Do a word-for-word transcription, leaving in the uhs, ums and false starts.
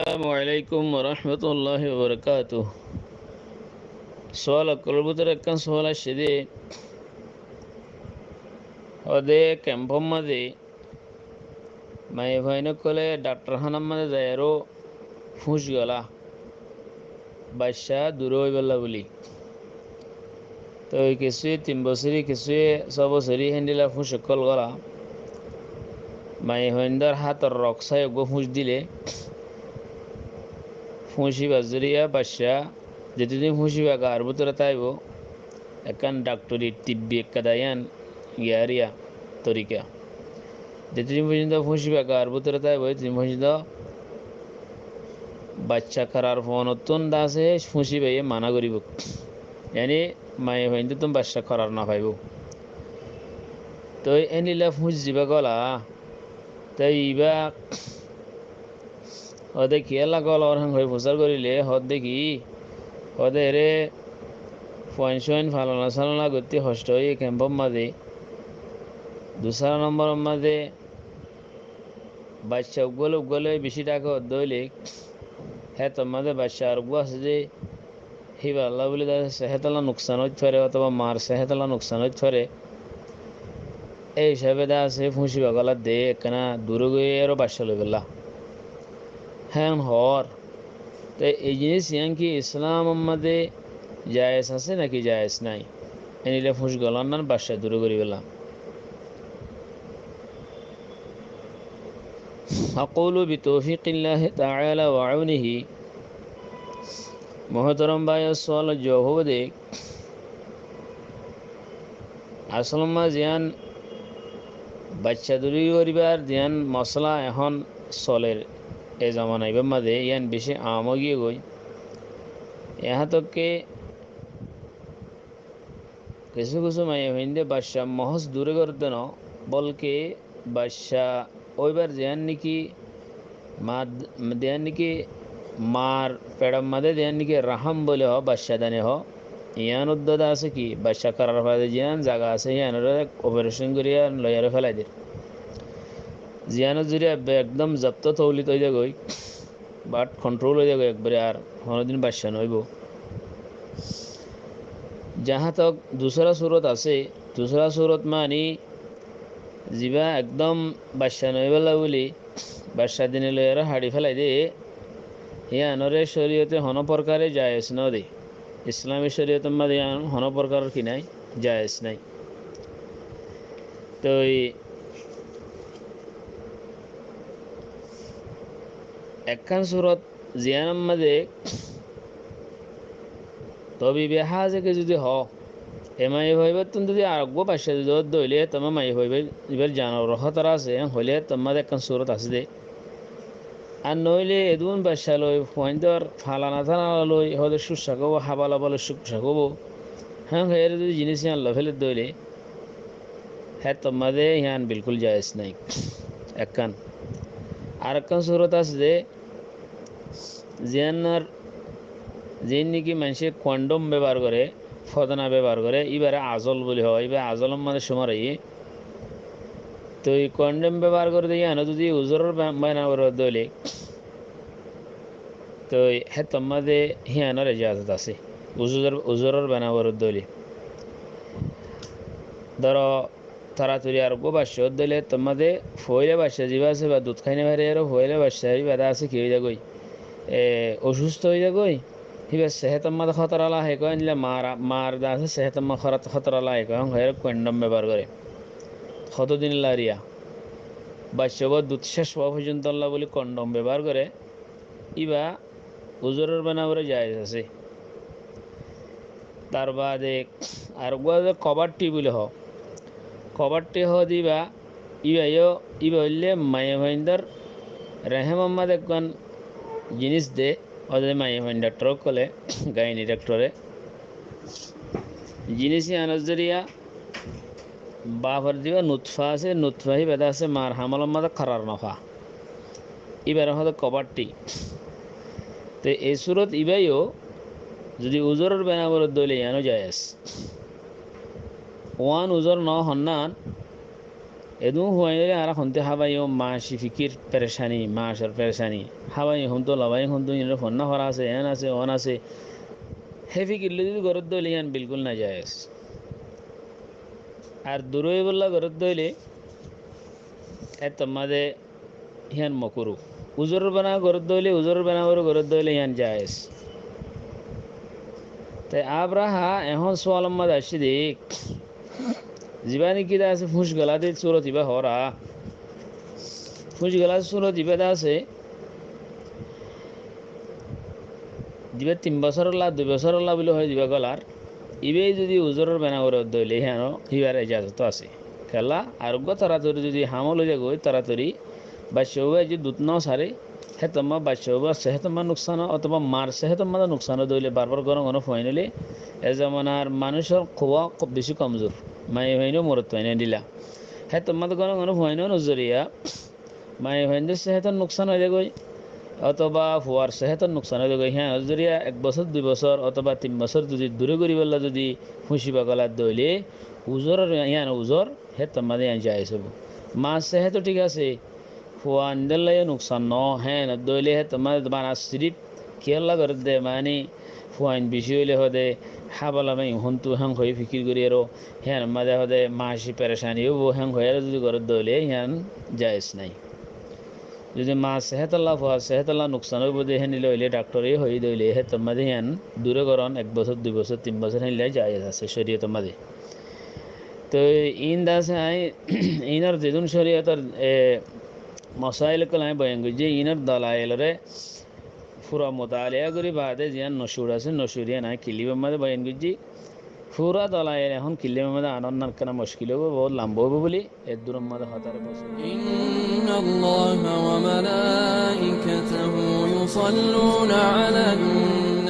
Assalamu alaikum wa rahmatullahi wa barakatuh. Sual ókkolor bútore ekkán sual aiccé dé, óde kempor mazé maiyafuain ókkole daktorhánar mazé zaiyaró fúñci gola, bacca duré óibolla buli. Toi kissúye tin bosóri, kissúye só bosóri héndilla fúñci ókkol gola. Maiyafuaindór hátor rok sai eggúa fúñci dile, fúñci íbar zoriya bacca, zetodin fúñci íba gaar bútore táibo, ekkán daktori tibbi ekkán daiyan giyariya torika. Zetodin foijjonto fúñci íba gaar bútore táibo, zetodin foijjonto bacca korar fonottún dase fúñci íbaye mana goríbo. Yáni maiyafuaindóttun bacca korar nofaibó. Toi héndilla fúñci zibá gola, toi ibá óde kiyólla golor hén hoi fusár goríle, hoódde ki, hoódde eré fuain-suain falana-salana goittí hoctho óiye kempor mazé. Dusára nomboror mazé bacca uggúa loi uggúa loi bicí dhake hoódde óile, hétor mazé bacca ar uggúa asé dé, híballa buli dase sehétolla nuksan óit fare, otóba mar sehétolla nuksan óit fare. Éi hísabe dase fúñci íba gola dé ekkána duré goiyé eró bacca loibolla. Hén hoór. Te ei jinís yián ki Islamor mazé jaiyes asé náki jaiyes nái? Héndilla fúñci golonnan bacca duré goríbolla. أقول بتوفيق الله تعالى وعونه. Muhtaram bái, sualor juab óibo dé, asolor mazé ziyán bacca duré goríbar ziyán mosala ehón soler, e zomana ibár mazé yían bicí aam ói giyé goi. Ehón tokke kissú kissú maiyafuainde bacca mohós duré gorédde no, bolke bacca óibar ziyán niki ma-, ziyán niki mar feçor mazé ziyán niki rahám buli hoó, bacca dani hoó, yían uddá dase ki bacca korar fade ziyán zaga asé, yíanoré operecon gorí yían loiyaré félai der. Ziyánor zoriya be-, ekdom zobto toulit ói zagói. Birth control ói zagói ekbare, ar honódin bacca noóibo. Jaháñ tok dusára surot asé, dusára surot mani zibá ekdom bacca noóibolla buli bacca dine loiyaré haçi félai de, yíanoré córiyote honó forkare jaiyes node. Islami córiyotor mazé yían honó forkaror ki nái, jaiyes nái. Toi ekkán surot ziyánor mazé tobibe házeke zudi hoó, e maiyafua ibáttun zudi areggúa bacca zudi ódde óile, hétomma maiyafua ibár, ibár janor hótara asé, en hoilé hétomma de ekkán surot asé de. Ar noóile edún bacca loi, fuaindór falana-talana loi, hóde cúccak óibo, hábala-bala cúccak óibo. Hén hoiyére zudi jinís yían loi féledde óile, hétomma de yían bilkúl jaiyes nái. Ekkán. Arekkán surot asé de, ziyánor, ziín niki maincé kondhom bebohar goré, fodana bebohar goré, íbaré azol buli hoó, íba azolor mazé cúmar óiye. Toi kondhom bebohar goré de yíano zudi uzuror ba-, bana goródde óile, toi hétomma de yíanor ejazot asé. Uzuror, uzuror bana goródde óile. Dóro, toratori areggúa bacca ódde óile hétomma de foóila bacca zibá asé, íba dud hái nofaré, aró foóila bacca íba de asé ki ói zagói, e, ocústo ói zagói. Híbar sehétor mazé hótara lahek ói, endilla mar, mar de asé sehétor mazé hóra-, hótara lahek ói, hon hoiyére kondhom bebohar goré. Hótodin lariya. Bacca uwá dud céc ówa foijjontolla buli kondhom bebohar goré. Íba uzuror bana goré jaiyes asé. Tar baade areggúa asé kobárthi buli hoó. Kobárthi hoó de íba, íba yó, íba óilde maiyafuaindór rehemor mazé ekkán jinís de, óde maiyafuain daktor ókkole, gaini daktore. Jinís yíanor zoriya bafor zibá nutfa asé, nutfa híba de asé mar hámolor mazé korar nofa. Íbaré hoó de kobárthi. Te e surot ibá yó zudi uzuror bana goródde óile yíano jaiyes. Uán uzur noó honnán, Edún fuain óile añára hontú hábaiyum, maci fikir, perecani, macor perecani. Hábaiyum hontú, lobaiyum hontú, inor fonná fora asé, en asé, on asé. Hé fikir loi zodi goródde óile yián bilkúl najayes. Ar duró óibolla goródde óile, héttor mazé yián mokuru. Uzuror bana goródde óile, uzuror bana gorí goródde óile yián jayes. Te Abraha ehón sualor mazé aiccé de, zibá niki de asé fúñc gola de surot ibá hoór. Fúñc gola surot ibá de asé, zibá tin bosórolla, dui bosórolla buli hoó zibá golar, ibá zodi uzuror bana goródde óile yiáno híbar ejazot asé. Kiyólla, ar uggúa toratori zodi hamol ói zagói, toratori bacca uggúa zodi dut no sare, héttor mazé bacca uggúar sehétor mazé nuksan ó, otóba mar sehétor mazé nuksan ó de óile, barbar gono gono fuain óile, e zomanar manúicor kuwa kúb beci komzur. Maiyafuain ó morotfuain ó endilla. Héttor mazé gono gono fuain ó nozoriya, maiyafuaindor sehétor nuksan ói zagói, otóba fuar sehétor nuksan ói zagói. Híyanor zoriya ek bosór, dui bosór otóba tin bosór zodi duré goríbolla zodi fúñciba goladde óile, uzuror, yián uzur, héttor mazé yián jayes óibo. Mar sehéto thík asé, fuaindólla yó nuksan no, hé, no de óile héttor mazé bana sirif kiyólla gorédde, mani fuain beci óile hoóde hábala maiyafuain hontú héng hoiyé fikir gorí aró, híyanor mazé hoóde maci perecani óibo, héng hoiyé aró zodi gorédde óile yián jayes nái. Zodi mar sehétolla, fuar sehétolla nuksan óibo de héndilla óile, dhaktore hoiyé de óile, héttor mazé yián duré gorón, ek bosór, dui bosór, tin bosór héndilla jayes asé coriyotor mazé. Toi iín de asé añí, iínor zedún coriyotor, e, mosail ókkol añí boyan goijjí, iínor dalailoré fura mutaliya gorí baade ziyán nocur asé, nocur yián añí kilibor mazé boyan goijjí. Fura dalail ehón kilibor mazé anón ekkán muckil óibo, bout lamba óibo buli, edduror mazé hotáre bosí. إن الله وملائكته يصلون على النبي.